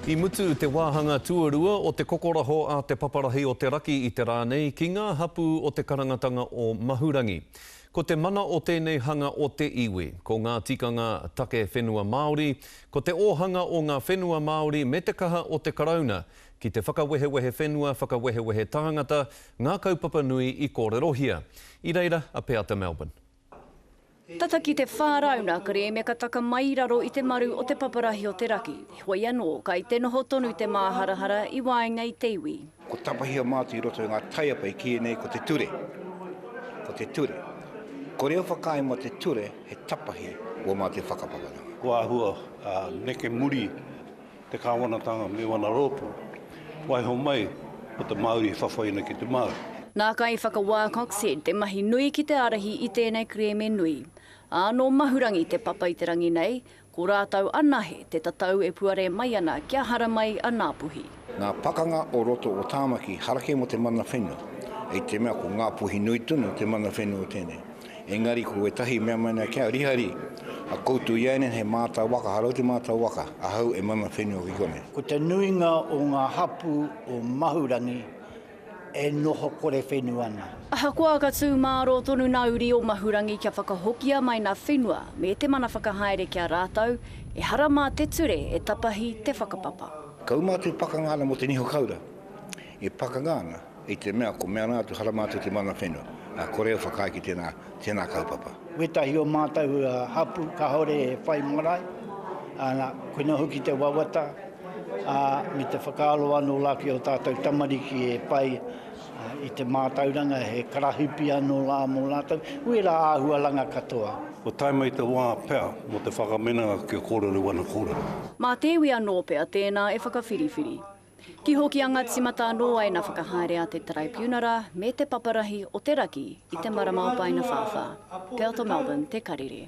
I mutu te wāhanga tuarua o te kokoraho a Te Paparahi o te Raki i te rā nei ki ngā hapū o te karangatanga o Mahurangi. Ko te mana o tēnei hanga o te iwi, ko ngā tikanga take whenua Māori, ko te ōhanga o ngā whenua Māori me te kaha o te Karauna ki te whakawehewehe whenua, whakawehewehe tāngata, ngā kaupapa nui i kōrerohia. I reira a Peata Melbourne. Tata ki te 400 ngā kerēme ka taka mai i raro i te maru o te paparahi o te raki, heoi anō, kai te noho tonu te māharahara i waenga i te iwi. Ko tapahia mātou i roto i ngā taiapa e kīia nei ko te ture. Ko te ture. Ko reo whakaae mō te ture he tapahi wō mātou whakapapatanga. Kua āhua neke muri te kāwanatanga me wana rōpū. Waiho mai ko te Māori e whawhai ana ki te Māori. Nā Kaiwhakawā Coxhead te mahi nui ki te ārahi i tēnei kerēme nui. Ā, nō Mahurangi te papa i te rangi nei, ko rātou anahe te tatau e puare mai ana kia haramai a Ngāpuhi. Ngā pakanga o roto o Tāmaki harakē mō te mana whenua, i te mea ko Ngāpuhi nui tonu te mana whenua o tēnei. Engari ko wetahi mea mai nei kia rihari a koutou ianei he mātau waka, harau te mātau waka, ahau e mana whenua ki konei. Ko te nuinga o ngā hapū o Mahurangi e noho kore whenua ana. Ahakoa ka tū mārō tonu nā uri o Mahurangi kia whakahokia mai nā whenua me te mana whakahaere ki a rātou, ehara mā te ture e tapahi te whakapapa. Kau mātou pakanga ana mō te niho kaura, e pakanga ana. I te mea ko mea rā atu hara mātou te mana whenua, ā, kore au whakaae ki tēnā, tēnā kaupapa. Wētahi o mātou hapū kāore e whai marae, ā, koina hoki te wawata, ā, me te whakaaro anō rā ki ō tātou tamariki e whai i te mātauranga, he karahipi anō rā mō rātou, wērā āhuaranga katoa. Kua tae mai te wā pea mō te whakamenanga kia kōrero i wana kōrero. Mā te iwi anō pea tēnā e whakawhiriwhiri. Ki Hokianga timata anō ai na whakahaere a te Taraipiunara me te Paparahi o te Raki i te marama o Paengawhāwhā. Peata Melbourne, Te Karere.